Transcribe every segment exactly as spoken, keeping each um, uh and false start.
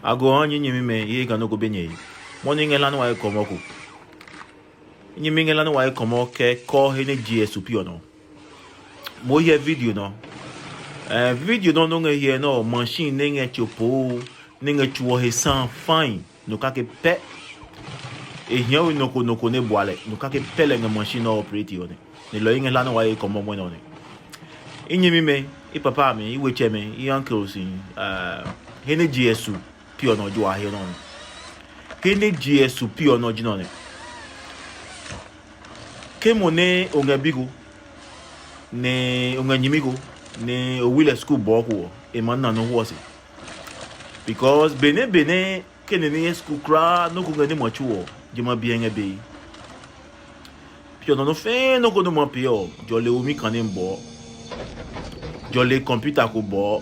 Ago ha nyɛ nyɛmimɛ ye ga nɔ ko be nyɛ yi. Mɔ ni ngɛ la nɔ wa ye kɔmɔ ko. Nyɛmi ngɛ la nɔ wa ye kɔmɔ kɛ kɔ he nɛ je yɛ su pi ɔ nɔ. Mo hyɛ video nɔ. Eh, video nɔ nɔ ngɛ hyɛ nɔ machine nɛ ngɛ tso po nɛ ngɛ tsuɔ he sa fine. No kake pɛ. E hiɛ we nɔ ko nɔ ko nɛ bua lɛ. No kake pɛ lɛ ngɛ machine nɔ operate ɔ nɛ. Ne lɔ yi ngɛ la nɔ wa ye kɔmɔ mɔ nɔ nɛ. I nyɛmi mɛ, i papa mi, i wetsɛ mi, i uncles, uh, he nɛ je yɛ su pi ɔ nɔ jo a he nɔ nɛ. He nɛ je yɛ su pi ɔ nɔ ji nɔ nɛ. Ke mo nɛ o ngɛ bi ko, nɛ o ngɛ nyimi ko, nɛ o wi lɛ school bɔɔ ko ɔ, e ma na nɔ huɔ se. Because benɛ benɛ ke nɛ ni yɛ school kraa nɔ ko ngɛ ni mɔ tsu ɔ, je ma biɛ ngɛ bei. Pi ɔ nɔ nɔ fɛɛ nɔ ko nɔ ma pee ɔ, jɔ le wo mi kane bɔɔ. Jɔ le computer ko bɔɔ.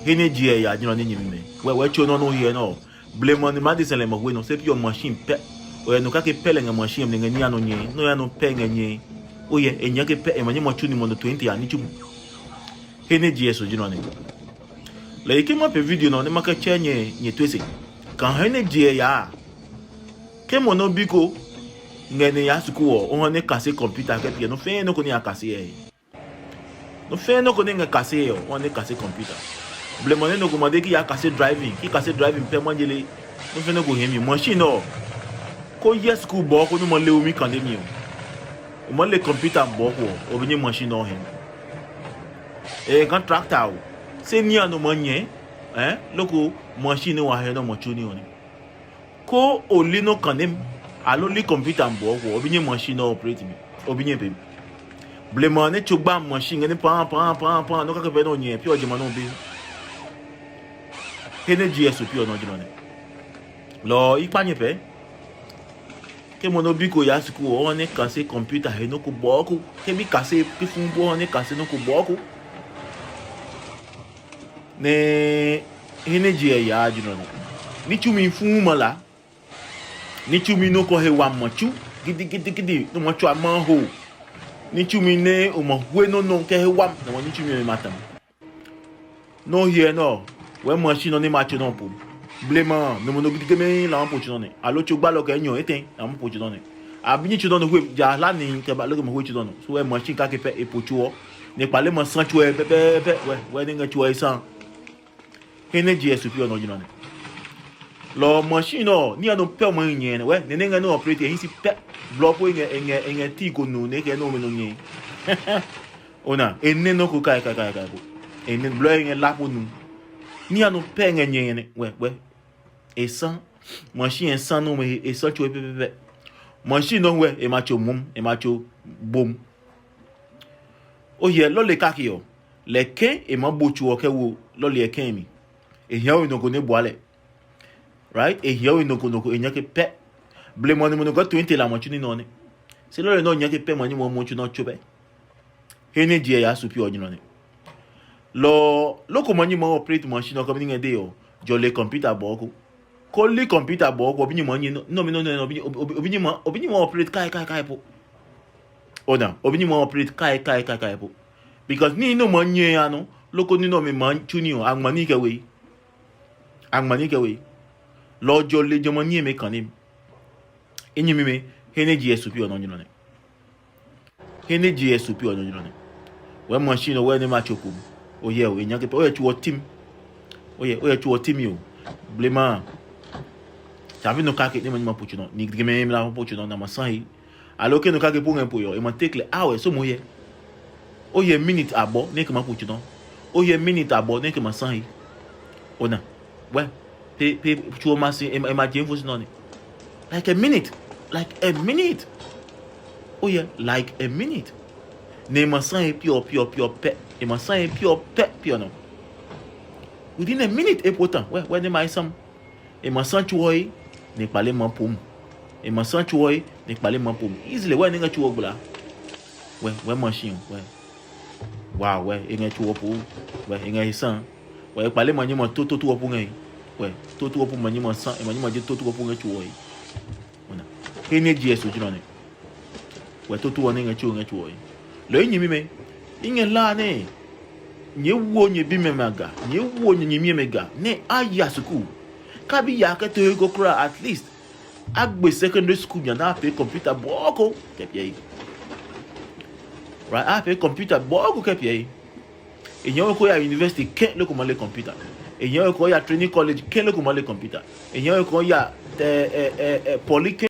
He nɛ je yɛ ya ji nɔ ni nyimi mɛ. Wɛ wɛ tso nɔ nɔ hiɛ nɔ. Blema ni ma de sɛ lɛ mɔ hwe nɔ, se pi ɔ machine pɛ. O yɛ no kake pɛ lɛ ngɛ machine nɛ ngɛ ni ano nyɛ. No ya no pɛ ngɛ nyɛ. O yɛ e nyɛ ke pɛ e ma nyɛ mɔ tsu ni mɔ no twenty a ni tsu mu. He nɛ je yɛ so ji nɔ ne. Lɛ yi ke ma pe video nɔ ne ma kɛ tsɛ nyɛ nyɛ tue se. Ka he nɛ je yɛ ya. Ke mo no bi ko ngɛ ne ya suku ɔ, o hɔ ne kase computer kɛ piɛ no fɛɛ no ko ne ya kase yɛ. No fɛɛ nɔ ko nɛ ngɛ kase ɔ, wa nɛ kase computer. Blema nɛ nɔ ko ma de ki ya kase driving, ki kase driving pɛ ma jele. No fɛɛ nɔ ko hɛ mi machine ɔ. Ko yɛ school bɔ ko numa le omi kande mi ɔ. O ma le computer bɔ ko, o bi nye machine ɔ hɛ. E kan tractor o. Se ni a no ma nyɛ, eh, loko machine wa hɛ no mo chu ni ɔ ni. Ko o li nɔ kanem, alo li computer bɔ ko, o bi nye machine ɔ operate mi. O bi nye pe. Blema ne tso gba machine ngɛ ne paa paa paa paa no kaka pɛ no nyɛ pi ɔ jema no bi. He ne G S o pi ɔ no jema ne. Lɔ i kpa nye pɛ. Ke mo no bi ko ya siku ɔ ne kase computer he no ko bɔ ko. Ke bi kase ki fun bo ne kase no ko bɔ ko. Ne he ne je ya ji no. Ni tsumi fuu ma la. Ni tsumi nɔ ko he wa mɔ tsu gidigidigidi nɔ mɔ tsu a ma ho. Ni tsumi nɛ o ma hue nɔ nɔ kɛ he wa nɔ mɔ ni tsumi ma tam. Nɔ hiɛ nɔ wɛ machine nɔ ni ma tso nɔ po. Blema nɔ mɔ nɔ gidigidi mɛ la ma po tso nɔ ne. Alo tso gbalɔ kɛ nyɔ etɛ la ma po tso nɔ ne. A bi ni tso nɔ ne hue ja la ni kɛ ba lo kɛ ma hue tso nɔ. So wɛ machine ka ke pɛ e po tso ɔ. Ne kpale ma sa tso ɛ pɛpɛpɛ wɛ wɛ ne ngɛ tso ɛ sa. He nɛ je yɛ su pi ɔ nɔ ji nɔ nɛ. Lɔ machine ɔ ni a nɔ pɛ ɔ mɔ nyɛ nɛ wɛ ne ne ngɛ ne operate e hi si pɛ. Blɔ po e ngɛ e ngɛ e ngɛ ti ko nu ne kɛ ne ome nɔ nyɛ. Ona e ne nɔ ko kai kai kai kai ko. E ne blɔ e ngɛ la po nu. Ni a nɔ pɛ ngɛ nyɛ nɛ wɛ wɛ. E sa machine e sa nɔ me e sa tso pɛpɛpɛ. Machine nɔ wɛ e ma tso mum e ma tso bom. O hyɛ lɔle kake ɔ, lɛ kɛ e maa bo tso ɔ kɛ wo lɔle ɔ kɛ mi. E hiawe nɔ ko nɛ bua lɛ. Right? E hiawe nɔ ko nɔ ko e nyɛ ke pɛ. Blema ni mo nɔ ko twenty la mɔ tsu ní nɔ ne. Se lɔle nɔ nyɛ ke pɛ ma ni mo mo tsu nɔ tso bɛ. He ne je ya su pi ɔ nyi nɔ ne. Lɔ loko ma ni mo operate machine ɔ kɛ mi ngɛ de ɔ, jɔ le computer bɔ ko. Ko li computer bɔ ko obi nyuma nyi no mi no no obi nyuma obi nyuma operate kai kai kai po. Ona obi nyuma operate kai kai kai kai po. Because ni no ma nye ya no loko ni no mi ma chu ni o angma ni ke we. Angma ni ke we. Lo jo le jo ma nyi me kan ni. Inyi mi me he ne ji esu pi ono nyi no ne. He ne je yɛ su pi ɔ nyɔnyɔ ne. Wɛ machine ɔ wɛ ne ma tso kum. O yɛ o, e nya ke pɛ. O yɛ tsuɔ tim. O yɛ o yɛ tsuɔ tim yo. Blema. Tavi no kake ne ma nyuma pu tsu nɔ. Ni gige me mla pu tsu nɔ na ma sahi. Alo ke no kake pu ngɛ pu yɔ. E ma take le hour so mo yɛ. O yɛ minute abɔ ne ke ma pu tsu nɔ. O yɛ minute abɔ ne ke ma sahi. Ona. Wɛ pe pe tsuo ma si e ma je fo si nɔ ni. Like a minute. Like a minute. O yɛ like a minute. Ne ma sa e piɔ piɔ piɔ pɛ. E ma sa e piɔ pɛ piɔ nɔ. Within a minute e po tan. Wɛ wɛ ne ma e sam. E ma sa tsuo e ne kpale ma pom. E ma sa tsuo e ne kpale ma pom. Easily wɛ ne nga tsuo gbla. Wɛ wɛ machine wɛ. Wa wɛ e ngɛ tsuo po. Wɛ e ngɛ e san. Wɛ e kpale ma nyuma toto tuɔ pu ngɛ. Wɛ toto tuɔ pu ma nyuma san e ma nyuma je toto tuɔ pu ngɛ tsuo e. Ona. He ne ji e so jina ne. Wɛ toto tuɔ ne ngɛ tsuo ngɛ tsuo e. Lo yi nyimi me. I ngɛ la ne. Nyɛ wo nyɛ bi mɛ ma ga. Nyɛ wo nyɛ nyimi mɛ ga. Ne a ya suku. Kabi ya kɛ to he ko kura, at least a gbe secondary school nya na a pee computer bɔɔ ko kɛ piɛ yi. Right, a pee computer bɔɔ ko kɛ piɛ yi. E nyɛ ko ya university kɛ loko ma le computer. E nyɛ ko ya training college kɛ loko ma le computer. E nyɛ ko ya eh, eh, eh, eh, poly kɛ